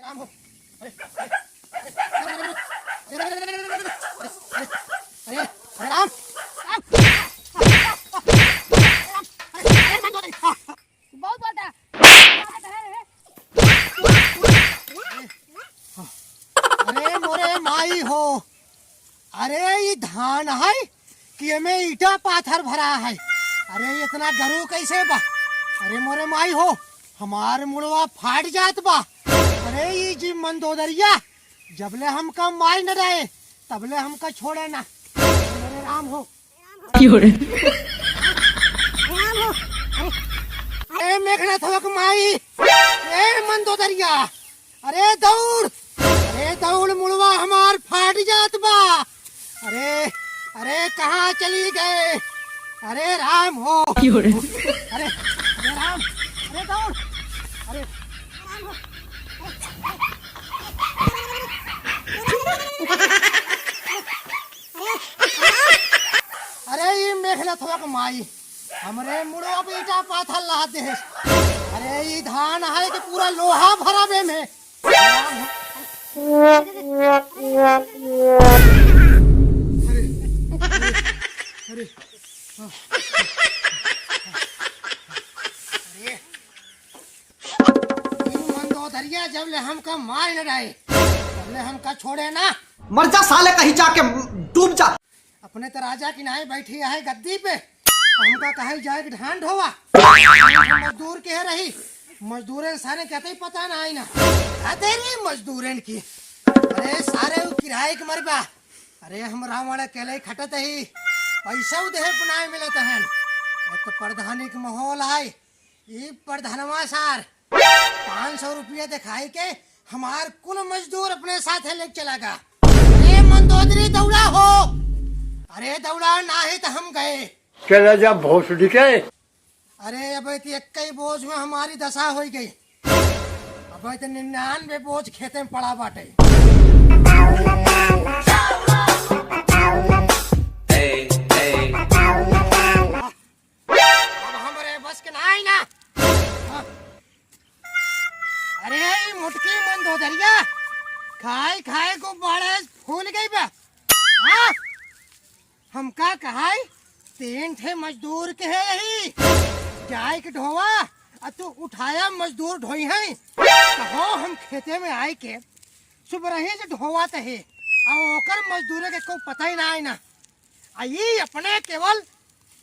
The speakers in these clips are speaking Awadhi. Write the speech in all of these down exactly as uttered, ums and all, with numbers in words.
राम हो। अरे, अरे, अरे, अरे, राम, राम। बहुत बोलता। अरे मोरे माई हो, अरे ई धान है कि एमे ईटा पाथर भरा है? अरे इतना गरू कैसे बा? अरे मोरे माई हो, हमार मुड़वा फाट जात बा। अरे ई जी मंदोदरिया, जबले हमका मार न डाए, तबले हमका छोड़े ना। अरे राम हो। की हो रे? ए मेघनाथवा के माई, ए मंदोदरिया, अरे दौड़, अरे दौड़, मुड़वा हमार फाट जात बा। अरे, अरे कहाँ चली गए? अरे राम हो। की हो रे? अरे, अरे राम, अरे दौड़, अरे राम हो। अरे ई मेघनाथवा के माई, हमरे मुड़वा पे ईटा पाथर लाद देहस। अरे ई धान है कि पूरा लोहा भरा बे में। अरे, अरे, अरे, हाँ। अरे, ई मंदोदरिया जब ले हमका मार न डाए, तब ले हमका छोड़े ना। मर जा साले, कहीं जाके डूब जा। अपने तो राजा की नाई बैठी है गद्दी पे, हमका कहे जाए कि धान ढोवा। मजदूर के रही, मजदूरन सारे कहते ही पता ना आई ना। कहते रे मजदूरन की, अरे सारे वो किराए के मरबा। अरे हम रावण अकेले खटत ही, पैसा देहे पुनाए मिलत हन। एक तो प्रधानी के माहौल है, ई प्रधानवा सार पाँच सौ रुपया दिखाई के हमार कुल मजदूर अपने साथ लेके चला गा। अरे मंदोदरी दौड़ा हो, अरे दौड़ा नाही तो हम गए। चला जा भोसड़ी के। अरे अब तो एक ही बोझ में हमारी दशा हो गई, अब तो निन्यानवे बोझ खेते में पड़ा बाटे। अब हमरे बस के नाई ना। अरे ई मोटकी मंदोदरिया, खाए खाए को बड़े फूल गई बा। हाँ? हमका कहाई, तीन ठे मजदूर के है यही, जाए के ढोवा, आ तू उठाया मजदूर ढोई है। कहो हम खेते में आए के सुबह रही से ढोवा तहे, आ ओकर मजदूर के कोई पता ही ना आई ना। आ ई अपने केवल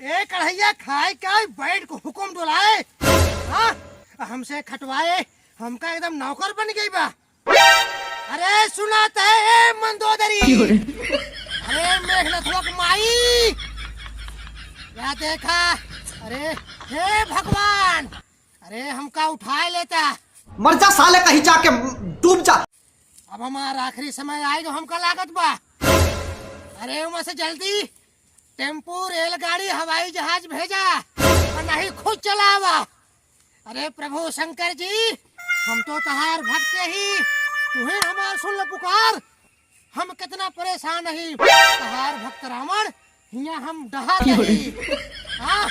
एक कढ़ैया खाए के आई, बैठ के हुकुम डोलाए, हाँ, हमसे खटवाए, हमका एकदम नौकर बन गई बा। अरे सुना तै ए मंदोदरी, अरे मेघनाथवा के माई, या देखा, अरे हे भगवान, अरे हमका उठाए लेता। मर जा साले, कहीं जाके डूब जा। अब हमार आखिरी समय आएगा, हमका लागत बा। अरे ओमा से जल्दी टेम्पू, रेलगाड़ी, हवाई जहाज भेजा, और नहीं खुद चलावा। अरे प्रभु शंकर जी, हम तो तहार भक्त ही, तुहे हमार सुन ल पुकार। हम कितना परेशान ही, तहार भक्त रावण हियाँ हम डहा रही। हाँ?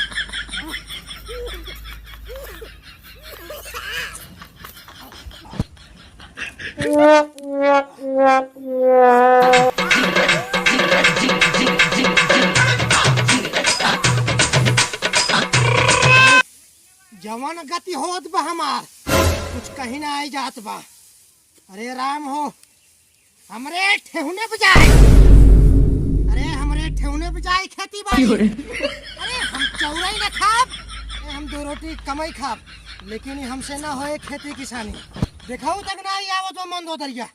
जवन गति होत बा हमार, कुछ कहीं ना आई जात बा। अरे राम हो, हमरे ठेहुने पे जाए, अरे हमरे ठेहुने पे जाए खेती बाड़ी। अरे हम चौराई ना खाब, अरे हम दो रोटी कमाई खाब, लेकिन ई हमसे ना होए खेती किसानी। देखाऊ तक ना आई आवत हो मंदोदरिया,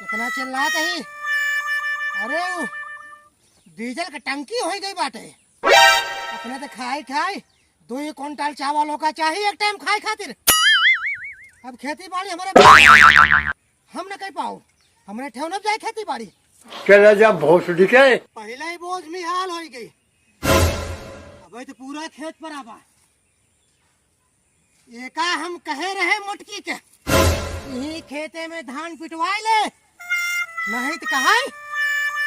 इतना चिल्लात ही। अरे उ डीजल के टंकी हो गई बाटे, अपने तो खाए खाए दो ही कुंटल चावल होका चाहिए एक टाइम खाए खातिर। अब खेती बाड़ी हमरे हम न कर पाओ, हमरे ठेहुने पे जाए खेती बाड़ी। चला जा भोसड़ी के। पहले ही बोझ में हाल होई गई, अब तो पूरा खेत पर आबा। एका हम कहे रहे मोटकी के, यही खेते में धान पिटवाए ले, नहीं तो कहाई,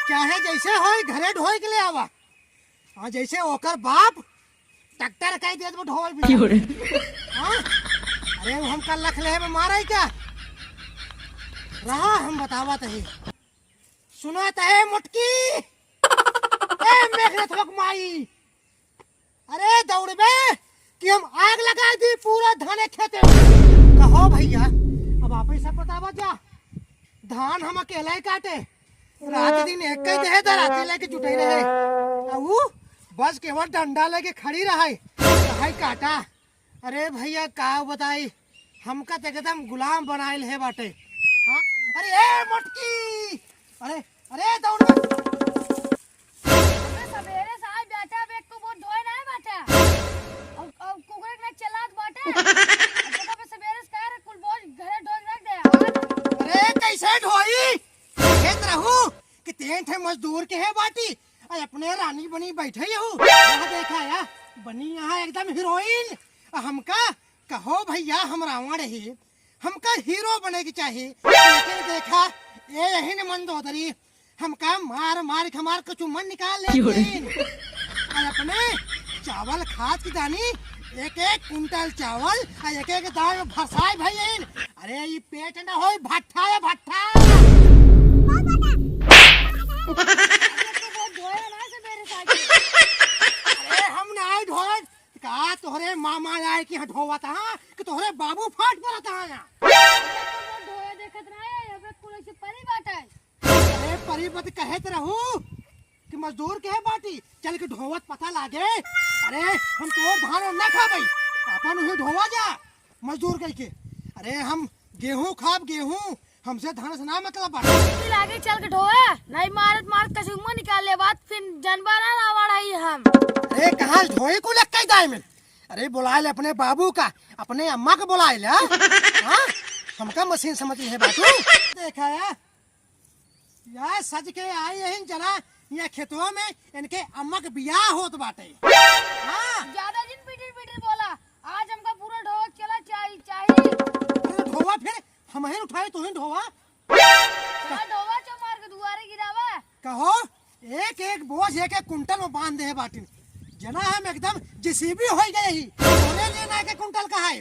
चाहे जैसे होई घरे ढोई के ले आवा। हाँ, जैसे ओकर बाप ट्रैक्टर कह देत बा ढोल भी। हाँ? अरे वो हमका लख ले में मारा ही क्या? रहा हम बतावत ही। सुनत है मोटकी? ए मेघनाथवा क माई, अरे दौड़बे कि हम आग लगाइ दी पूरा धाने खेते में। कहो भइया, अब आपही सब बतावा जा। धान हम अकेले काटे, रात दिन एक कइ देहे त राती लेके जुटे रहे। आ ऊ बस केवल डंडा लेके खड़ी रहइ, कहइ काटा। अरे भइया का बताई, हमका त एकदम गुलाम बनाइल है बाटे। हाँ? अरे ए मोटकी, अरे, अरे दौड़। अबे सबेरे से आज बेटा अब एको बोझ ढोए नाहीं बाटे। अउ, अउ कुकुरे के ना चलात बाटे। अब देखा बे सबेरे से कह रहे कुल बोझ घरे ढोए रख दे। आज अरे कइसे ढोई? खेत रहू कि तीन ठे मजदूर के है बाटी। अरे अपने रानी बनी बैठे हू। यहाँ देखा या, बनी यहाँ एकदम हीरोइन। आ हमका कहो भइया, हम रावण ही, हमका हीरो बने के चाही, लेकिन देखा, ए यही न मंदोदरी, हमका मार मार के हमार कचुमन निकाल लेतीन। अरे अपने चावल खात की दानी, एक एक कुंटल चावल, आ एक एक दाल में भरसाए भइयन। अरे ई पेट न होई, भट्ठा है भट्ठा। अरे हम नाहीं ढोए, का तोहरे मामा आए कि हाँ ढोवत हाँ कि तोहरे बाबू फाट पड़त हाँ यहाँ? ढोया देखत रहे, अबे कुल ऐसे परी बाटे। अरे परी बत कहत रहू कि मजदूर के बाटी, चल के ढोवत पता लागे। अरे हम तोर धान ना खाबई, अपन उही ढोवा जा मजदूर कह के। अरे हम गेहूं खाब गेहूं, हमसे धान से ना मतलब बाटे। की लागे चल के ढोवे, नहीं मारत मारत कचुमन निकाल ले बात, फिर जनबा ना रावण है हम। अरे कहाँ ढोए को लग कई दाए में? अरे बुलाए ले अपने बाबू का, अपने अम्मा का बुलाए ले, हाँ? हाँ? हमका मशीन समझ है बाबू। देखा है, या सज के आई यही जना, या खेतवा में इनके अम्मा के बियाह होत बाटे। हाँ? ज्यादा जिन पिटिर पिटिर बोला, आज हमका पूरा ढोवा चला चाही, चाही। अरे ढोवा फिर हमही उठाए, तू ही ढोवा। चला ढोवा चो मार के दुआरे गिरावा। कहो, एक एक बोझ एक एक कुंटल में बांध दे बाटिन। जना हम एकदम जेसीबी होइ गए ही। तोरे लिए ना एक एक कुंटल का है।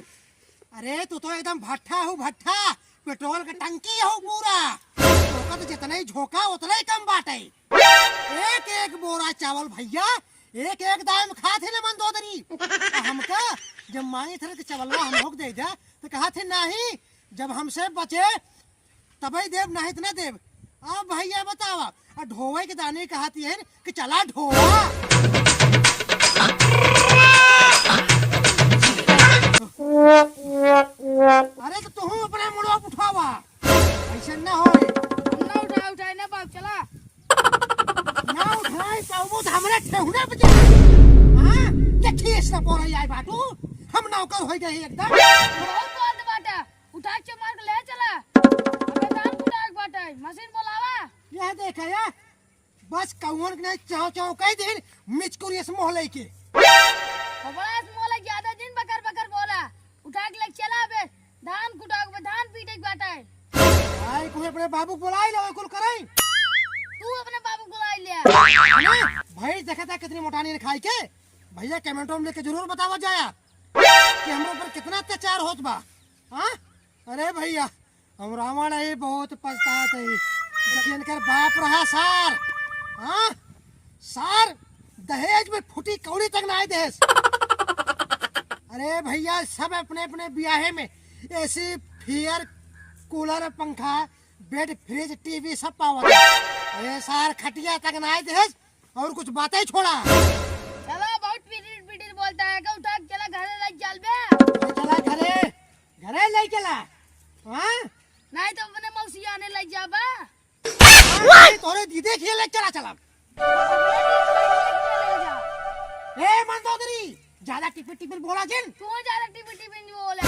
अरे तू तो एकदम भट्ठा हू भट्ठा, पेट्रोल के टंकी हू पूरा। तोका तो जितना ही झोंका उतना ही कम बाटे। एक एक बोरा चावल भइया, एक एक दाई में खात है ले मंदोदरी। आ हमका जब मांगी थे कि चावलवा हम लोग दे दे, तो कहा थे नाहीं, जब हमसे बचे तबही देब, नाहीं त ना देब। अब भइया बतावा, आ ढोवे के दाने कहत हन कि चला ढोवा। अरे तो तुहू अपने मुड़वा उठावा, ऐसे ना होए। हम ना उठाए, उठाए ना बाप, चला। ना उठाए पाउबो तो हमरे ठेहुने पे जा। हाँ, देखिए इसका बोरा आई बाटू, हम नौकर होइ गए एकदम। बहुत बात बाटा। उठा के मार के ले चला। अबे धान कुटाए के बाटे, मशीन बोलावा। यह देखे या, बस कौन के नहीं चाव चाव कह दिन, मिचकुरी इस मोह लेके। बबड़ा इस मोह ले ज्यादा दिन बकर बकर बोला। उठा के ले चला अबे, धान कुटाए के बा, धान पीटे के बाटे। भाई कोई अपने बाबू को बुलाई ले, कुल कराई। तू अपने बाबू को बुलाई ले। अरे, भाई देखा था कितनी मोटानी ने खाई के। भइया कमेंटों में लेके जरूर बतावा जाया कि हमरे ऊपर कितना अत्याचार होत बा। हाँ? अरे भइया, हम रावण है, बहुत पछतात है। जब इनकर बाप रहा सार, हाँ? सार दहेज में फुटी कौड़ी तक ना आए देस। अरे भइया, सब अपने अपने बियाहे में एसी, फेयर, कूलर, पंखा, बेड, फ्रिज, टीवी सब पावत है। अरे सार खटिया तक ना आए देस, और कुछ बातें ही छोड़ा। चला, बहुत पिटिर पिटिर बोलता है, का उठा के चला घरे ले चल बे। ले चला घरे, घरे ले चला। हाँ? नहीं तो अपने मौसी आने ले जाबा। नहीं, तोरे दीदी के ले चला, चला। ए मंदोदरी, ज्यादा टिपिर टिपिर बोला जिन। तू ज्यादा टिपिर टिपिर नहीं बोले,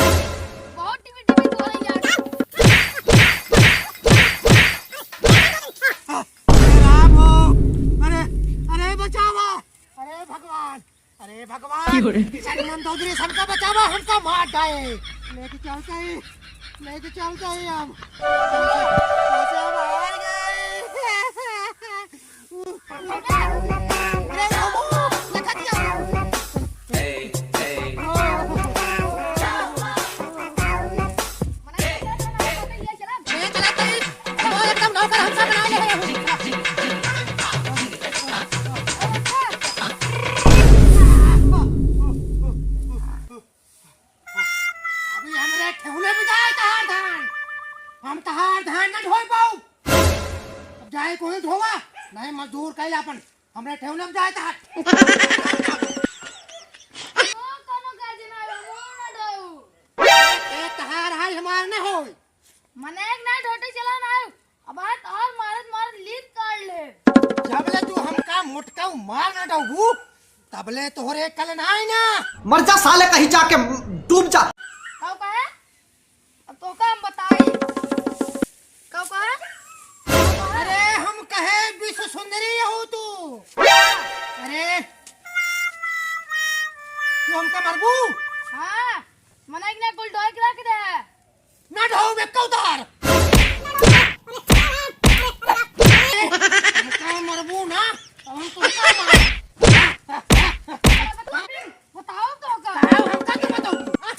बहुत टिपिर टिपिर बोले यार। अरे राम हो, अरे, अरे बचावा, अरे भगवान, अरे भगवान, की हो रे? सारी मंदोदरी सबका बचावा, हमका मार डाए। लेके चलते ही, लेके चलते ही हम। बचावा, आ गए। अरे बाबू, देखा दिया। ए, ए। ले चला तई। कर हमका बना ले। अभी हमरे ठेहुने में जाए तहार धान, हम तहार धान न ढोई पाऊ। अब जाए कोई ढोवा, नहीं मजदूर कैला अपन, हमरे ठेहुने में जाए तहार। कोनो, कोनो काज ना हो, मुंह ना ढोऊ। ए तहार हाय हमार न होई। मने एक ना ढोटे चला ना हो। अब आज तोहर मारत मारत लीद काट ले। जबले तू हमका मोटका मार ना डबू, तबले तोहरे कल ना आई ना। मर जा साले, कहीं जाके डूब जा। कब कहे? अब तोका हम बताई। कब कहे? अरे हम कहे विश्व सुंदरी हो तू। अरे तू हमका मरबू? हाँ, मने एक ना कुल डोई के रख दे। ना ढोवे कौदार। हमका मरबू ना, अब हम तुमका मार। बताओ तो का? बताओ, हमका तो बताओ। हाँ?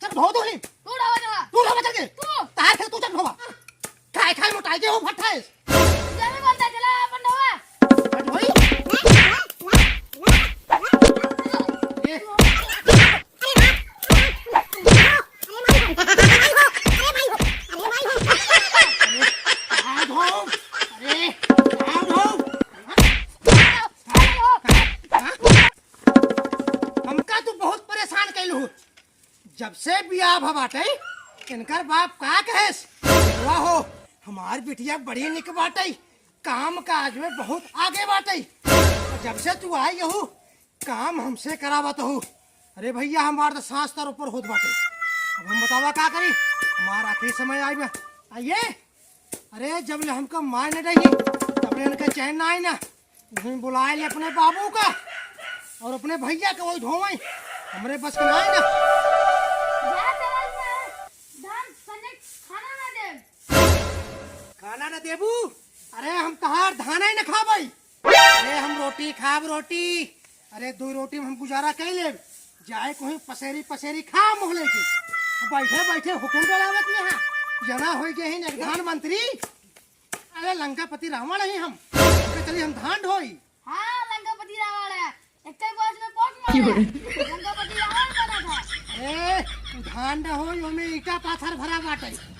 चल ढो दो ही। तू ढोवा ना। तू ढोवा चल के। तू। तार खेल तू चल ढोवा। खाए खाए मोटाई के हो भट्ठा है। जब भी बनता चला अपन ढोवा। हट भाई। ए। कहाँ हो? अरे, कहाँ हो? हमका तू बहुत परेशान कैलू। जब से बियाह भा बाटे, इनकर बाप का कहेस? वाह हो, हमार बिटिया बड़ी निक बाटे, काम काज में बहुत आगे बाटे। जब से तू आई हू, काम हमसे करावत हू। अरे भैया, हमार तो सांस तर ऊपर होत बाटे। अब हम बतावा का करी, हमार आखिरी समय आई बा। आइए, अरे जब ले हमका माय न रही, तब ले इनका चैन ना आई ना। वहीं बुलाए ले अपने बाबू का और अपने भैया का, वही ढोवई। हमरे बस के ना आई ना। जा चला मैं धान सने खाना ना दे। खाना ना देबू? अरे हम तहार धान ही ना खाबई। अरे हम रोटी खाब, रोटी। अरे दो रोटी में हम गुजारा कर लेब। जाए कोई पसेरी पसेरी खा मोहले के। बैठे बैठे हुकुम डलावत यहाँ। जना होई गए हैं प्रधानमंत्री। अरे लंकापति रावण ही हम। हमके चली हम धान ढोई। हाँ, लंकापति रावण है। एक ही बात में पहुंच मारे। लंकापति रावण बना था। अरे तू धान न होई, ओमे ईटा पाथर भरा बाटे।